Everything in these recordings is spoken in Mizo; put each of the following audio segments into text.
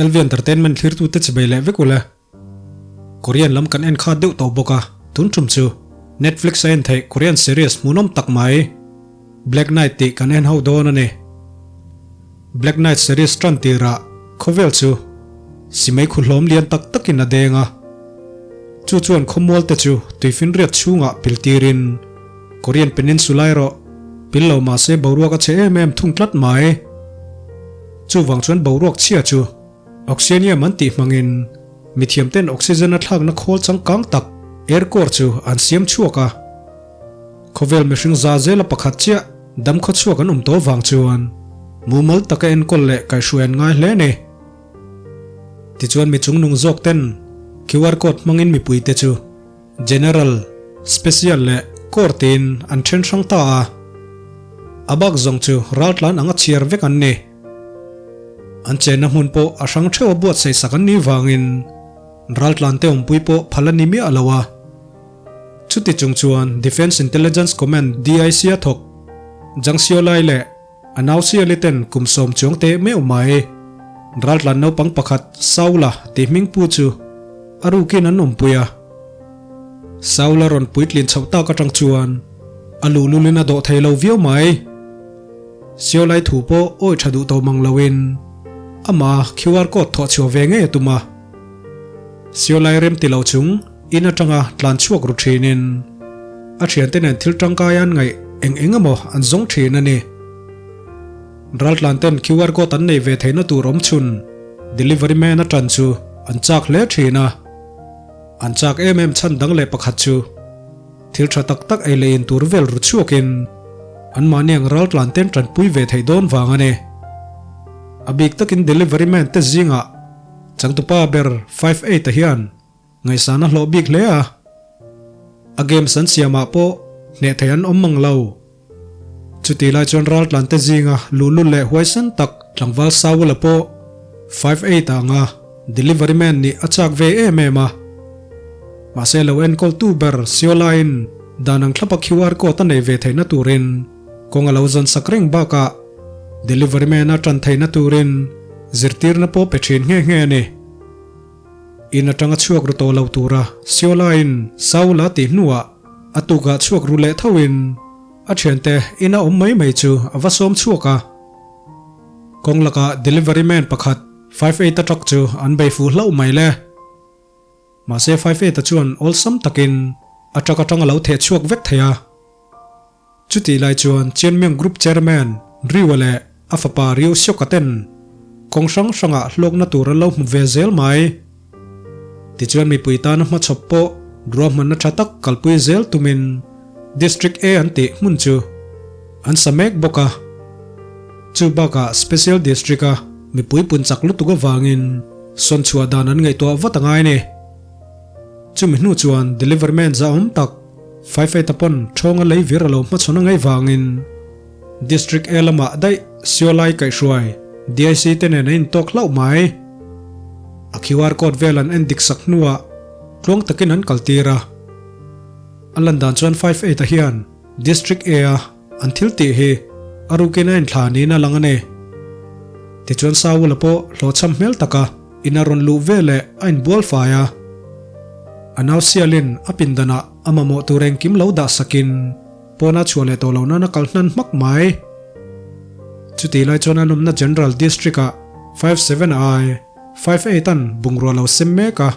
LV Entertainment thlirtute chibei leh vek ule. Korean lam kan en khat deuh tawh bawk a, tun tum chu Netflix a en theih Korean series hmuhnawm tak mai Black Knight tih kan en ho dawn a ni. Black Knight series tan tirah khawvel chu simei khu hlawm lian tak takin a deng a, chu chuan khawmual te chu tuifinriat chhungah pil tirin Korean Peninsula erawh pil lo mahse boruak a chhe em em thung tlat mai. Chuvang chuan boruak chhia chu Oxyanium an tih hmangin mithiamten oxygen a thlakna khawl changkang tak air core chu an siam chhuak a. Khawvel mihring za zela pakhat chiah dam khaw chhuak an awm tawh vang chuan mumal taka enkawl leh kaihhruai an ngai hle a ni. Tichuan mi chungnung zawk ten QR code hmangin mipuite chu General, Special leh Core tiin an then hrang ta a. A bak zawng chu raltlan anga chhiar vek an ni. An chenna hmun pawh a hrang theuh a buatsaih sak an nih vangin raltlante awmpui pawh phal a ni miah lo a. Chuti chung chuan Defence Intelligence Command, DIC, a thawk Jang Xiaolai leh a nau Xiali ten kum sawm chuang teh meuh mai. Raltlan naupang pakhat Saula tih hming pu chu a rukin an awmpui a. Saula rawn puitlin chhoh tak atang chuan a luhlulin a dawh thei lo viau mai. Siolai thu pawh awi tha duh tawh mang loin ama QR code thawh chhuah ve ngei a tum a. Siolai rem ti lo chung in atanga tlan chhuak ru thinin a thiante nen thil tangkai an ngaih eng eng emaw an zawng thin a ni. Raltlan ten QR code an nei ve theihna tur awm chhun delivery man a tan chu an chak hle thin a. An chak em em chhan dang leh pakhat chu Thil tha tak tak ei leh in tur vel ru chhuakin anmahni ang raltlan ten tanpui ve theih dawn vang a ni. A bik takin delivery man te zingah changtupa ber 58 a hian ngaihsan a hlawh bik hle a. A games an siamah pawh hneh thei an awm mang lo. Chuti lai chuan raltlan te zinga luhlul leh huaisen tak tlangval Saula pawh 58 anga delivery man nih a chak ve em em a. Mahse lo enkawltu ber Siolain dan ang thlapa QR code a nei ve theihna turin kawng a lo zawn sak reng bakah delivery man a tan theihna turin zirtirna pawh pe thin nghe nghe a ni. In atanga chhuak ru tawh lo tura Siolain Saula tih hnuah A tukah chhuak ru leh thoin a thiante ina awm mai mai chu a va sawm chhuak a. Kawng lakah delivery man pakhat 58 a truck chu an bei fuh hlauh mai le. Mahse 58 a chuan awlsam takin a truck atang a lo theh chhuak vek thei a. Chutih lai chuan Chianmyang Group Chairman Ryu-a leh a fapa Ryu Seok-a ten kawng hrang hrangah hlawkna tur an lo hmu ve zel mai. Tichuan mipui tana hmachhawp pawh ruahmanna tha tak kalpui zel tumin District A an tih hmun chu an sa mek bawk a. Chu bakah Special District-a mipui pun chak lutuk avangin sawn chhuah dan an ngaihtuah vat a ngai a ni. Chumi hnu chuan delivery man za awm tak 58 a pawn thawnga lei vir a lo hmachhawn a ngaih vangin District A lamah daih Siolai kaihhruai DIC te nen a intawk hlauh mai. A QR code vel an en dik sak hnuah tluang takin an kaltir a. A lan dan chuan 58 a hian District A a an thil tih hi a rukin a inthla niin a lang a ni. Tichuan Saula pawh hlawhchham hmel taka in a rawn luh veleh a inbual fai a. A nau sialin a pindanah a mamawh tur engkim lo dah sakin Pawna chhuah leh tawh loh nan a kal hnan hmak mai. Chutih lai chuan an awmna General District-ah 57 ai 58 an bungrua lo sem mek a.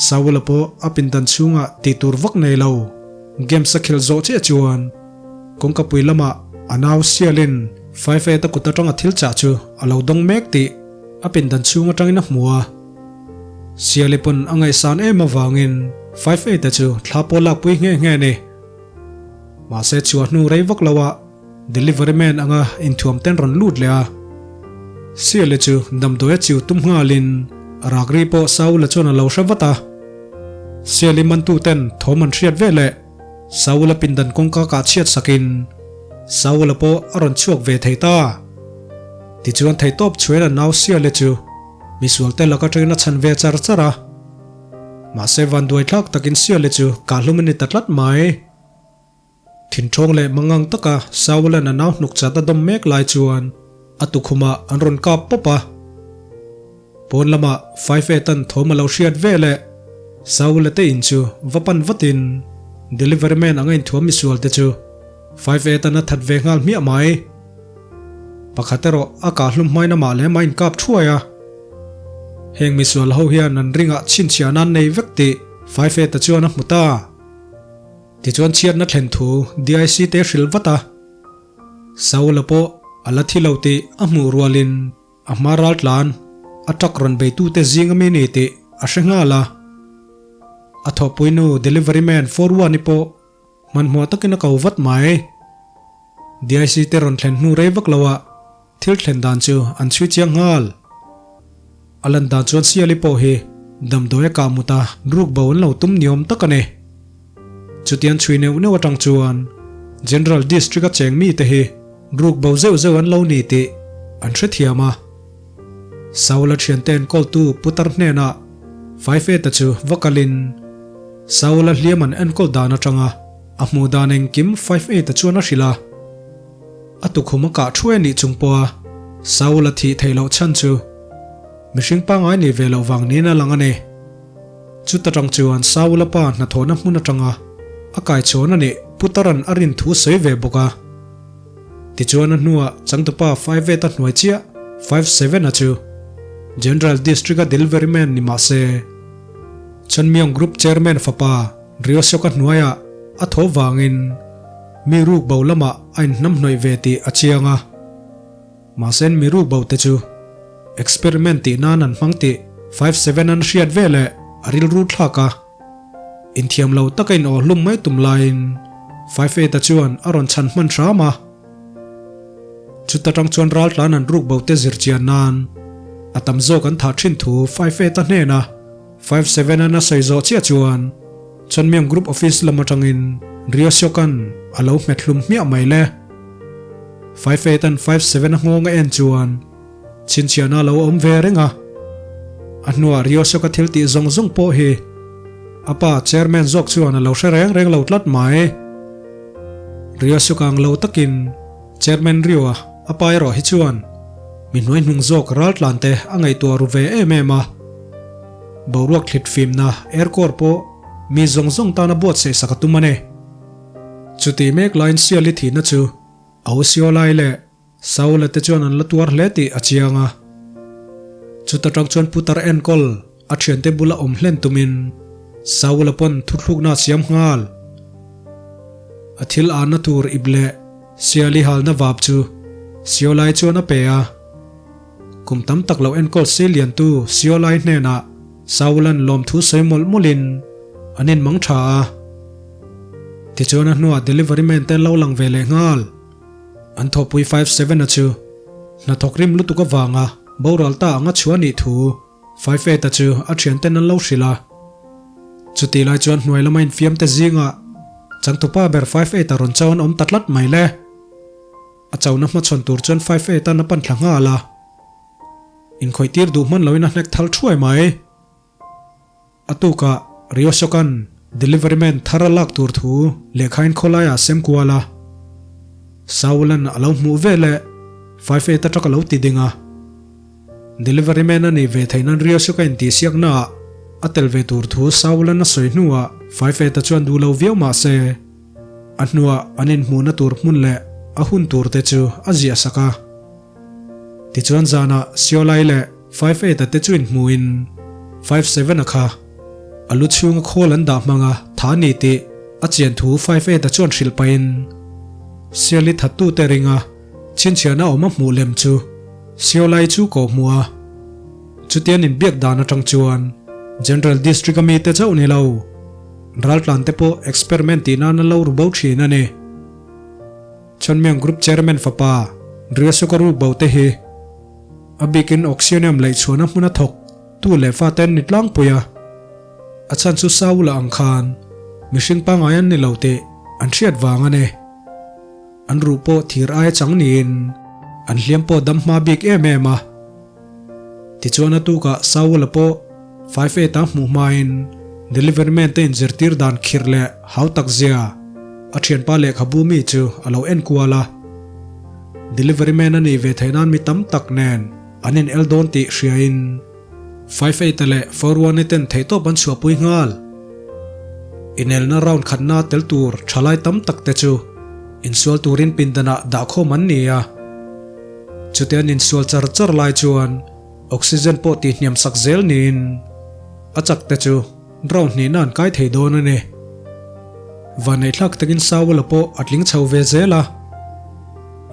Saula pawh a pindan chhungah tih tur vak nei lo games a khelh zawh chiah chuan kawngkapui lamah a nau sialin 58 a kut atanga thil chah chu a lo dawng mek tih a pindan chhung atangin a hmu a. Siali pawn a ngaihsan em avangin 58 a chu thla pawh lakpui nghe nghe a ni. Mahse chhuah hnu rei vak lo ah delivery man anga inthuam ten rawn lut leh a. Siali chu damdawi a chiu tum nghalin a rak ri pawh Saula chuan a lo hre vat a. Siali mantu ten thawm an hriat ve leh Saula pindan kawngka kah chhiat sakin Saula pawh a rawn chhuak ve thei ta. Tichuan theihtawp chhuain a nau Siali chu misual te lak atangin a chhan ve char char a. Mahse vanduai thlak takin Siali chu kahhlum a ni ta tlat mai. Thinthawng leh mangang taka Saula'n a nau hnuk chat a dawm mek lai chuan a tukhumah an rawn kap pawp a. Pawn lamah Faifetan thawm a lo hriat ve leh Saula te in chu va pan vatin delivery man anga inthuam misual te chu Faifetan a that ve nghal hmiah mai. Pakhat erawh a kah hlum hmain amah leh amah inkap thuai a. Heng misual ho hian an ringah chhinchhiah nan nei vek tih Faifeta chuan a hmu ta. Tichuan chhiatna thlen thu DIC te hrilh vat a. Saula pawh a la thi lo tih a hmuh rualin a hma ral tlan a truck rawn beitute zing ami ni tih a hre nghal a. A thawhpuinu delivery man Forwani pawh hmanhmawh takin a ko vat mai. DIC te rawn thlen hnu rei vak loah thil thlen dan chu an chhui chiang nghal. A lan dan chuan Siali pawh hi damdawi a kah mut a, ruk bo an lo tum niawm tak a ni. Chutiang chhui neuh neuh atang chuan General District a cheng mite hi ruk bo zeuh zeuh an lo ni tih an hrethiam a. Saula thiante enkawltu putar hnenah Faifeta chu va kalin Saula hliam an enkawl dan atanga a hmuh dan engkim Faifeta chuan a hrilh a. A tukhum a kah thuai anih chung pawha Saula thih theih loh chhan chu mihring pangngai nih ve loh vang niin a lang a ni. Chuta tang chuan Saula pa hnathawhna hmun atanga a kaichhawn a nih Putaran a rin thu sawi ve bawk a. Tichuan a hnuah changtupa Fiveeta hnuai chiah Fivesevena chu General District-a delivery man ni mah se, Chunmyong Group Chairman fapa Ryoseok-a hnuaiah a tho vangin mi ruk bo lamah a inhnamhnawih ve tih a chiang a. Mahse mi ruk bo te chu experiment tih nan an hmang tih Fiveseven an hriat ve leh a rilru thlak a. Inthiam lo taka in awhlum mai tum laiin Fiveeight-a chuan a rawn chhan hman hram a. Chuta tang chuan raltlan an ruk bo te zir chian nan a tam zawk an thah thin thu Fiveeight-a hnena Fiveseven-an a sawi zawh chiah chuan Chunmyang Group Office lam atangin Ryoseok-an a lo hmet hlum hmiah mai le. Fiveeight-an Fiveseven-a nghawng a en chuan Chhinchhiahna a lo awm ve reng a, a hnuah Ryoseok-a thil tih zawng zawng pawh hi a pa chairman zawk chuan a lo hre reng reng lo tlat mai. Ryoseok-a ang lo takin chairman Ryo-a a pa erawh hi chuan mi hnuai hnung zawk raltlan te a ngaihtuah ru ve em em a. Boruak thlit fimna aircore pawh mi zawng zawng tana buatsaih sak a tum a ni. Chutih mek laiin Siali thihna chu a u Siolai leh Saula te chuan an la tuar hle tih a chiang a. Chuta tang chuan putar enkawl a thiante bula awm hlen tumin Saula pawn thuthlukna a siam nghal. A thil anna tur ip leh Siali halna vap chu Siolai chuan a pe a. Kum tam tak lo enkawl si liantu Siolai hnenah Saula'n lawmthu sawi mawlh mawlhin an inmang tha a. Tichuan a hnuah delivery man te an lo lang ve leh nghal. An thawhpui Fiveseven-a chu hnathawk rim lutuk avanga boral ta anga chhuah anih thu Five-eight-a chu a thianten an lo hrilh a. Chutih lai chuan hnuai lama infiamte zingah changtupa ber Five-eight-a rawn cho an awm ta tlat mai le. A chona hmachhawn tur chuan Five-eight-a'n a pan thla nghal a. Inkhawihtir duh hman loin a hnek thal thuai mai. A tukah Ryoseok-a'n delivery man thar a lak tur thu lehkhain khawlaiah a sem kual a. Saul-a'n a lo hmuh ve leh Five-eight atang a lo ti ding a. Delivery man a nih ve theih nan Ryoseok-a intihsiaknaah a tel ve tur thu Saul-a'n a sawi hnuah Five-eight-a chuan duh lo viau mah se, a hnuah an inhmuhna tur hmun leh a hun tur te chu a ziah sak a. Tichuan zanah Siolai leh Fiveeight-a te chu inhmuhin Fiveseven-a kha a lu chhunga khawl an dah hmanga tha a ni tih a chian thu Fiveeight-a chuan hrilh pahin Siali thattute ringa chhinchhiahna awm a hmuh lem chu Siolai chu kawh hmuh a. Chutian inbiak dan atang chuan General District-a mite chauh ni lo, raltlante pawh experiment tih nan a lo ru bo thin a ni. Chunmyang Group Chairman fapa Ryosuka Rukbo te hi a bikin Oxionium laihchhuahna hmuna thawk tu leh fate an ni tlangpui a, a chhan chu Saula ang khan mihring pangngai an ni lo tih an hriat vang a ni. An ruh pawh thir aia chang niin an hliam pawh dam hma bik em em a. Tichuan a tukah Saula pawh 58 a hmuh hmain delivery man te inzirtir dan khirh leh hau tak zia a thianpa lehkhabu mi chu a lo en kual a. Delivery man a nih ve theih nan mi tam tak nen an in el dawn tih hriain Five-eight-a leh Four-one-i ten theihtawp an chhuahpui nghal. Inelna round khatna tel tur thalai tam tak te chu insual turin pindanah dahkhawm an ni a. Chuti an insual char char lai chuan oxygen pawh tihhniam sak zel niin a chak te chu round hnihna an kai thei dawn a ni. Vanneihthlak takin Saula pawh a tling chho ve zel a.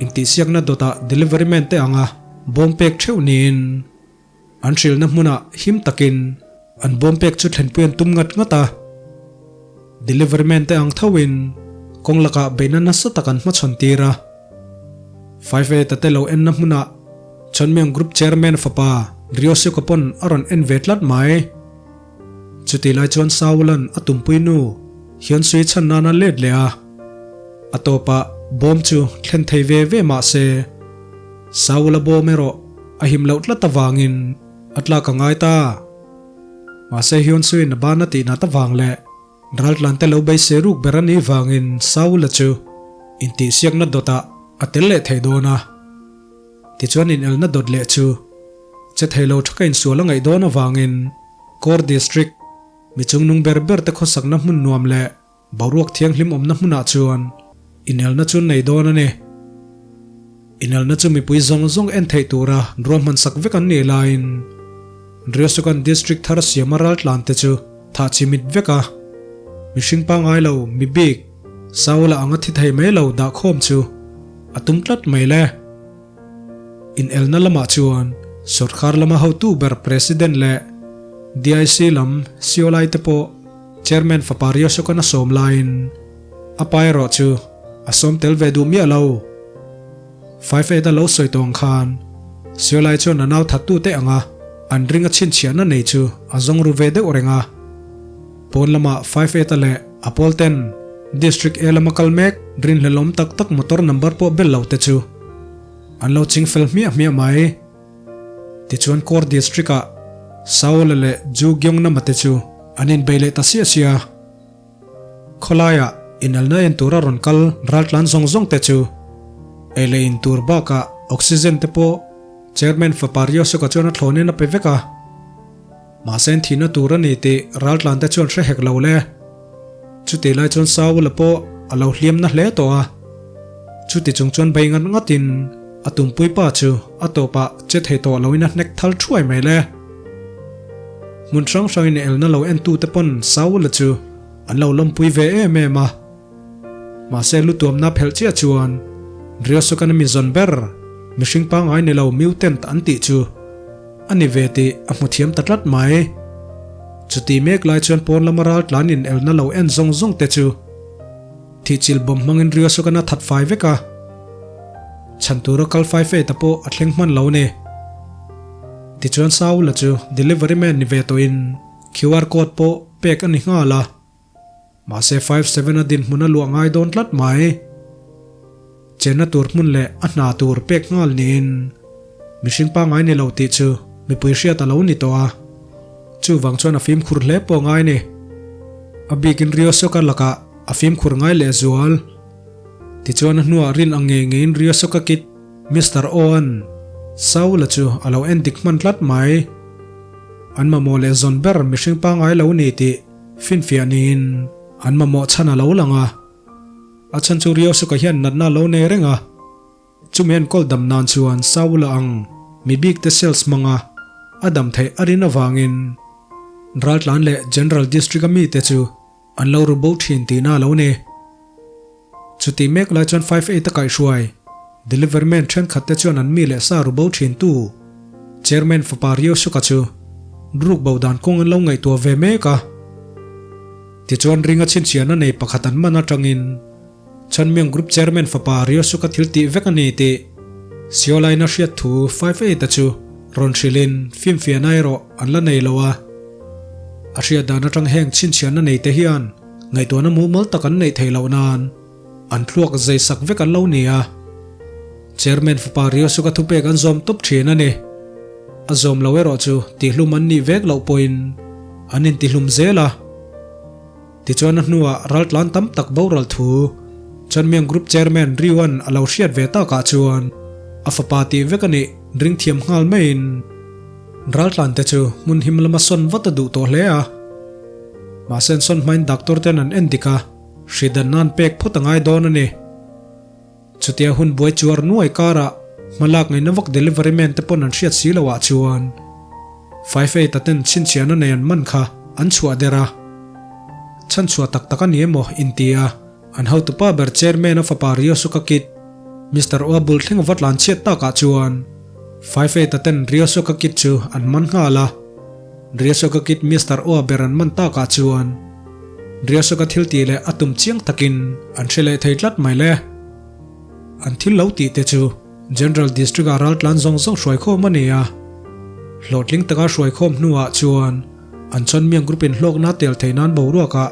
Intihsiakna dawtah delivery man te anga bawm pek theuh niin An hrilhna hmunah him takin an bawm pek chu thlenpui an tum ngat ngat a. Delivery man te ang thoin kawng lakah beihna nasa tak an hmachhawn tir a. 5A tate lo enna hmunah Chonmyang Group Chairman fapa Ryosuke pawn a rawn en ve tlat mai. Chutih lai chuan Saula'n a tumpui nu Hyunsui chhan nan a let leh a. A tawpah bawm chu thlen thei ve ve mah se, Saula bawm erawh a him loh tlat avangin a tlak a ngai ta. Mahse Hyunsuin a ban a tih nat avang leh raltlante lo beisei ruk ber a nih vangin Saula chu intihsiakna dawtah a tel leh thei dawn a. Tichuan inelna dawt leh chu che thei lo thaka insual a ngaih dawn avangin Kawr District mi chungnung ber ber te khawsakna hmun nuam leh Boruak thianghlim awmna hmunah chuan inelna chu nei dawn a ni. Inelna chu mipui zawng zawng en theih tura ruahman sak vek an nih laiin Riosukan District thar siama raltlan te chu thah chi mit vek a, mihring pangngai lo mi bik Saula anga thi thei mai lo dah khawm chu a tum tlat mai le. Inelna lamah chuan sawrkar lama hotu ber President leh DIC lam Siolai te pawh Chairman fapa Ryosukan a sawm laiin a pa erawh chu a sawm tel ve duh miah lo. 5A a lo sawi tawng khan Siolai chuan a nau thattu te anga an ring a chhinchhiahna nei chu a zawng ru ve deuh reng a. Pawn lamah 5A leh a pawl ten District A lama kal mek rinhlelawm tak tak motor number pawh bel lo te chu an lo ching fel hmiah hmiah mai. Tichuan Kawr District ah Saula leh Ju Gyeongnam-a te chu an inbei leh ta siah siah a. Khawlaiah inalna en tura rawn kal raltlan zawng zawng te chu ei leh in tur bakah oxygen te pawh Chairman fapa Ryosuka chuan a thlawnin a pe vek a. Mahse an thihna tur a ni tih raltlan te chuan hre hek lo le. Chutih lai chuan Saula pawh a lo hliam na hle tawh a. Chuti chung chuan bei ngat ngatin a tumpui pa chu a tawpah che thei tawh loin a hnek thal thuai mai le. Hmun hrang hrangin elna lo entute pawn Saula chu an lo lawmpui ve em em a. Mahse lutuamna phelh chiah chuan Ryosukan a mi zawn ber mihring pangngai ni lo mutant an tih chu a ni ve tih a hmu thiam ta tlat mai. Chuti mek lai chuan pawn lama ral tlan in elna lo en zawng zawng te chu thihchilh bawm hmangin Ryosukan a that fai vek a. Chhan tura kal fai fe ta pawh a thleng hman lo ni. Tichuan Saula chu delivery man ni ve tawhin QR code pawh pek a ni nghal a. Mahse 57 a dinhmun a luah ngai dawn tlat mai. Chenna tur hmun leh a hna tur pek nghal niin mihring pangngai ni lo tih chu mipui hriat a lo ni tawh a. Chuvang chuan a fimkhur hle pawh ngai ni. A bikin Ryosuka lakah a fimkhur ngai leh zual. Tichuan a hnuah rin ang ngei ngeiin Ryosuka kit Mister O-a'n Saula chu a lo en dik hman tlat mai. An mamawh leh zawn ber mihring pangngai lo ni tih Finfiah niin an mamawh chhan a lo lang a, a chhan chu Ryosuka hian natna a lo nei reng a, chumi enkawl dam nan chuan Saula ang mi bik te cells hmanga a dam theih a rin avangin Raltlan leh General District a mite chu an lo ru bo thin tihna a lo ni. Chutih mek lai chuan 58 a kaihhruai delivery man thenkhat te chuan an mi leh sa ru bo thin tu Chairman fapa Ryosuka chu ruk bo dan kawng an lo ngaihtuah ve mek a. Tichuan ringa chhinchhiahna nei pakhat an man atangin Chhanmyang Group Chairman fapa Ryosuka thil tih vek a ni tih Seoul-ain a hriat thu 58 a chu rawn hrilhin fimfiahna erawh an la nei lo a. A hriat dan atang heng chhinchhiahna nei te hian Ngaihtuahna mumal tak an neih theih loh nan an thluak zei sak vek an lo ni a. Chairman fapa Ryosuka thupek an zawm tawp thin a ni. A zawm lo erawh chu tihlum an nih vek loh pawhin an intihlum zel a. Tichuan a hnuah raltlan tam tak boral thu Chanmyang Group Chairman Ryu-a'n a lo hriat ve takah chuan a fapa tih vek a nih ring thiam nghal maiin. Raltlan te chu hmun him lama sawn vat a duh tawh hle a. Mahse an sawn hmain doctor ten an en dik a, hridan nan pek phawt a ngai dawn a ni. Chutia hun buai chuar nuai karah hmalak ngaihna vak delivery man te pawn an hriat si loh ah chuan Five Eight a ten chhinchhiahna nei an man kha an chhuah der a. Chhanchhuah tak tak a ni emaw inti a, an hotupa ber chairman a fapa Ryosuka Kid, Mister Oa bul thleng va tlan chhiat takah chuan Five Eight a ten Ryosuka Kid chu an man nghal a. Ryosuka Kid Mister Oa ber an man takah chuan Ryosuka thil tih leh a tum chiang takin an hre leh thei tlat mai le. An thil lo tih te chu General District ah raltlan zawng zawng hruaikhawm a ni a. Hlawhtling taka hruaikhawm hnuah chuan an chawnmiang group in hlawkna tel thei nan boruakah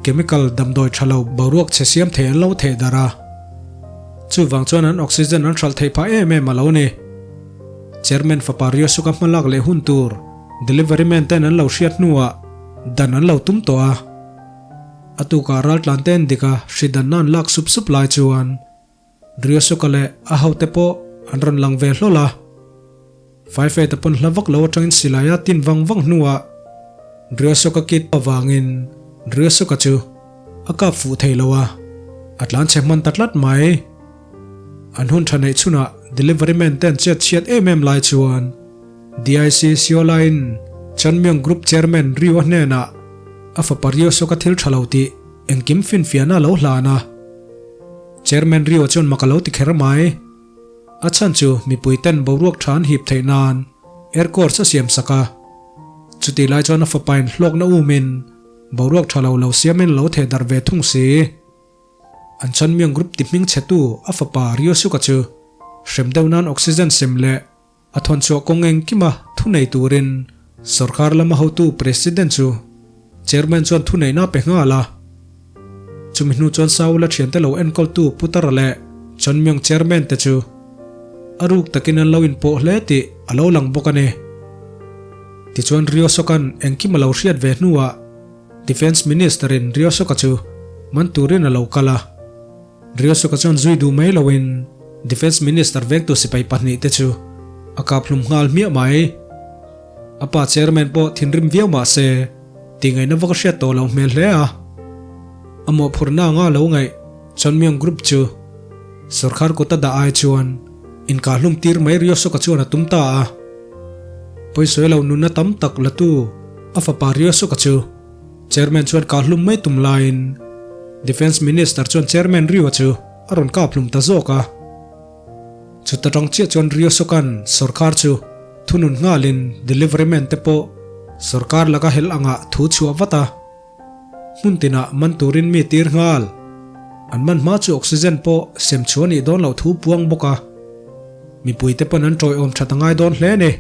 chemical damdawi tha lo boruak chhe siam thei an lo theh darh a. Chuvang chuan an oxygen an hralh theih phah em em a lo ni. Chairman fapa Ryosuka hmalak leh hun tur delivery man ten an lo hriat hnuah dan an lo tum tawh a. A tukah raltlan te en dik a hridanna an lak sup sup lai chuan Ryosuka leh a hote pawh an rawn lang ve hlawl a. Faifeita pawn hla vak lo atangin silai a tin vang vang hnuah Ryosuka kit avangin Ryosuka chu a kap fuh thei lo a, a tlan chhe hman ta tlat mai. An hun tha neih chhunah delivery man te an chet chhiat em em lai chuan DIC Seola-in Chanmyong Group Chairman Ryu-a hnenah a fapa Ryosuka thil tha lo tih engkim finfiahna a lo hlan a. Chairman Ryu chuan mak a lo ti kher mai. A chhan chu mipui ten boruak tha an hip theih nan air course a siam sak a. Chutih lai chuan a fapain hlawkna umin boruak tha lo lo siamin lo theh darh ve thung si. An Chanmyong Group ti hming chhetu a fapa Ryosuka chu hrem deuh nan oxygen sem leh A thawnchhuah kawng engkima thunei turin sorkar lama hotu President chu Chairman chuan thuneihna a pe nghal a. Chumi hnu chuan Saula thiante lo enkawltu Putara leh Chonmyong Chairman te chu a ruk takin an lo inpawh hle tih a lo lang bawk a ni. Tichuan Ryosoka'n engkim a lo hriat ve hnuah Defence Minister-in Ryosoka chu man turin a lo kal a. Ryosuka chuan zui duh mai loin Defence Minister vengtu sipai pahnihte chu a kap hlum nghal hmiah mai. A pa Chairman pawh thinrim viau mah se tingaihna vak a hriat tawh loh hmel hle a. A mawhphurhna anga lo ngaih Chonmyong Group chu sorkar kut a dah ai chuan inkah hlum tir mai Ryosuka chuan a tum ta a. Pawisawi lo nunna tam tak latu a fapa Ryosuka chu Chairman chuan kah hlum mai tum laiin Defence Minister chuan Chairman Rio chu a rawn kap hlum ta zawk a. Chuta tang chiah chuan Rio Sokan sorkar chu thunun nghalin delivery man te pawh sorkar laka helh angah thu chhuah vat a. Hmun tinah man turin mi tir nghal. An man hma chu oxygen pawh sem chhuah a nih dawn loh thu puang bawk a. Mipui te pawn an tawiawm that a ngai dawn hle a ni.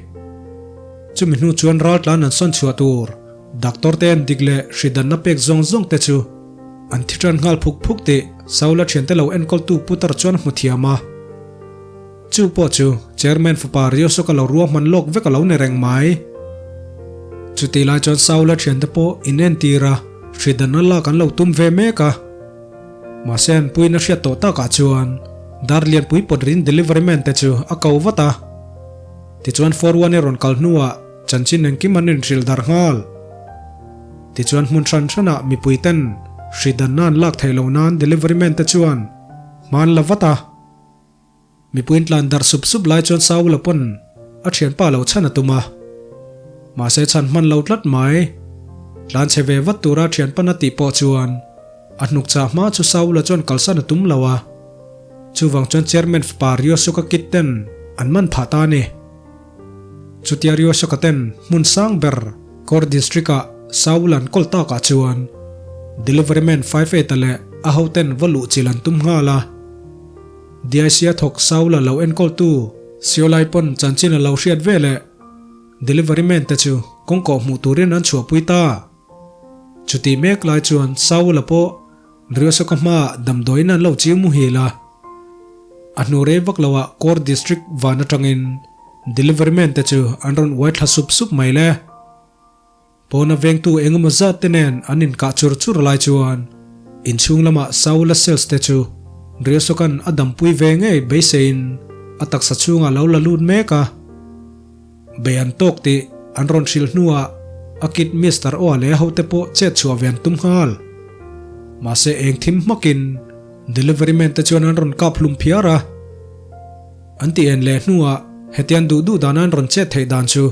Chumi hnu chuan raltlan an sawn chhuah tur. Doctor te an dik leh hridanna pek zawng zawng te chu an thi tan nghal phuk phuk tih Saula thiante lo enkawltu putar chuan a hmu thiam a. Chu pawh chu Chairman fapa Ryosuka lo ruahman lawk vek a lo ni reng mai. Chutih lai chuan Saula thiante pawh inentir a, hridanna lak an lo tum ve mek a. Mahse an puiin a hriat tawh takah chuan dar lianpui pawt rin delivery man te chu a ko vat a. Tichuan Forward-i rawn kal hnuah chanchin engkim an inhrilh darh nghal. Tichuan hmun hran hranah mipui ten hri danna an lak theih loh nan delivery man te chuan hma an la vat a. Mipuiin tlan darh sup sup lai chuan Saula pawn a thianpa lo chhan a tum a. Mahse chhan hman lo tlat mai. Tlan chhe ve vat tura thianpan a tih pawh chuan a hnuk chah hma chu Saula chuan kalsan a tum lo a. Chuvang chuan Chairman fapa Ryosuka Kid ten an man phah ta a ni. Chutia Ryosuka ten hmun sang ber Kor District ah Saul an kawl takah chuan Delivery man Fiveeta leh a hoten va luh chilh an tum nghal a. DIC a thawk Saula lo enkawltu Siolai pawn chanchin a lo hriat veleh Delivery man te chu kawngkawh hmuh turin an chhuahpui ta. Chutih mek lai chuan Saula pawh Ryosuka hmaah damdawiin an lo chiu muhil a, a hnu rei vak loah Kor District van atangin delivery man te chu an rawn uai thla sup sup mai le. Pawna vengtu engemaw zat te nen an inkah chur chur lai chuan inchhung lamah Saula cells te chu Ryosuka'n a dampui ve ngei beiseiin a taksa chhungah lo la lut mek a. Bei an tawk tih an rawn hrilh hnuah a kit Mister Oa leh a hote pawh chet chhuah ve an tum nghal. Mahse eng thim hmakin delivery man te chuan an rawn kap hlum phiar a. An ti en leh hnuah hetian duh duh dana an rawn chet theih dan chu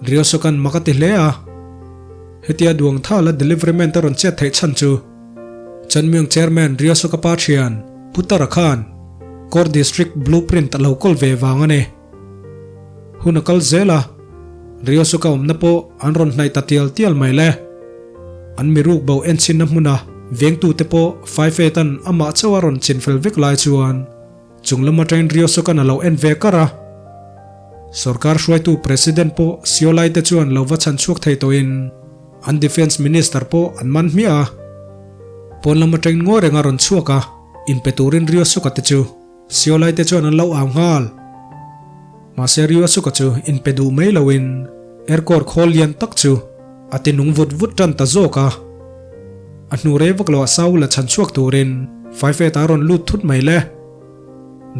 Ryosuka'n mak a ti hle a. Hetia duang thala delivery man te rawn chet theih chhan chu Chanmyung Chairman Ryosuka pa thian Putara khan Core District Blueprint a lo kawl ve vang a ni. Hun a kal zel a, Ryosuka awmna pawh an rawn hnaih ta tial tial mai le. An miruk bo enchinna hmuna vengtute pawh Faifetan amah chauh a rawn chinfel vek lai chuan chung lam atangin Ryosuka'n a lo en ve kar a. Sorkar hruaitu President pawh Seolai te chuan lo va chhan chhuak thei tawhin an Defence Minister pawh an man hmiah a. Pawn lam atangin ngawi reng a rawn chhuak a, inpe turin Ryosuka te chu Seolai te chuan an lo au nghal. Mahse Ryosuka chu inpe duh mai loin aircore khawl lian tak chu a ti nung vut vut tan ta zawk a. A hnu rei vak loah Saul a chhan chhuak turin Faifet a rawn lut thut mai le.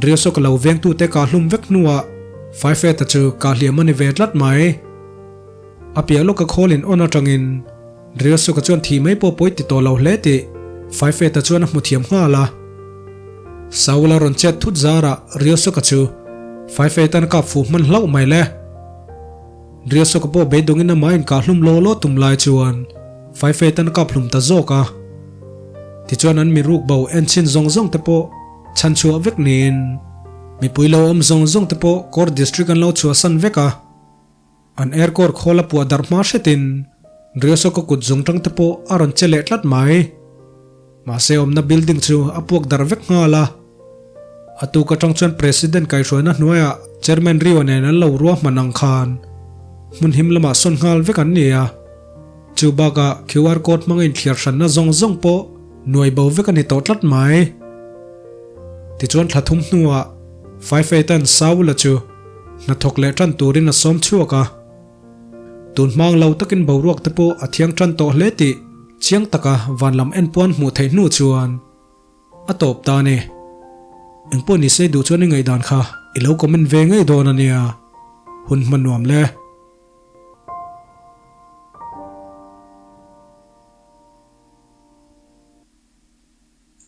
Ryosuka lo vengtute kah hlum vek hnuah Faifeta chu kah hliam a ni ve tlat mai. A piah lawka khawl in on atangin Ryosuka chuan thih mai pawh pawi ti tawh lo hle tih Faifeta chuan a hmu thiam nghal a. Saul a rawn chet thut zarah Ryosuka chu Faifetan a kap fuh hman hlauh mai le. Ryosuka pawh beidawngin amah inkah hlum law law tum lai chuan Faifetan a kap hlum ta zawk a. Tichuan an mi ruk bo en chhin zawng zawng te pawh chhan chhuah vek niin mipui lo awm zawng zawng te pawh Core District an lo chhuahsan vek a. An aircore khawl a puah darh hma hretin Ryosuka kut zung tang te pawh a rawn che leh tlat mai. Mahse awmna building chu a puak darh vek nghal a. A tuk atang chuan President kaihhruaina hnuaiah Chairman Rio nen an lo ruahman ang khan hmun him lamah sawn nghal vek an ni a. Chu bakah QR code hmanga inthliar hranna zawng zawng pawh nuai bo vek a ni tawh tlat mai. Tichuan thla thum hnuah Faifeitan Saula chu hnathawk leh tan turin a sawm chhuak a. Tun hmang lo takin boruak te pawh a thiang tan tawh hle tih chiang taka van lam en puan hmuh theih hnu chuan a tawp ta a ni. Engpawh ni se duh chuan i ngaihdan kha i lo comment ve ngei dawn a nia. Hun hma nuam le.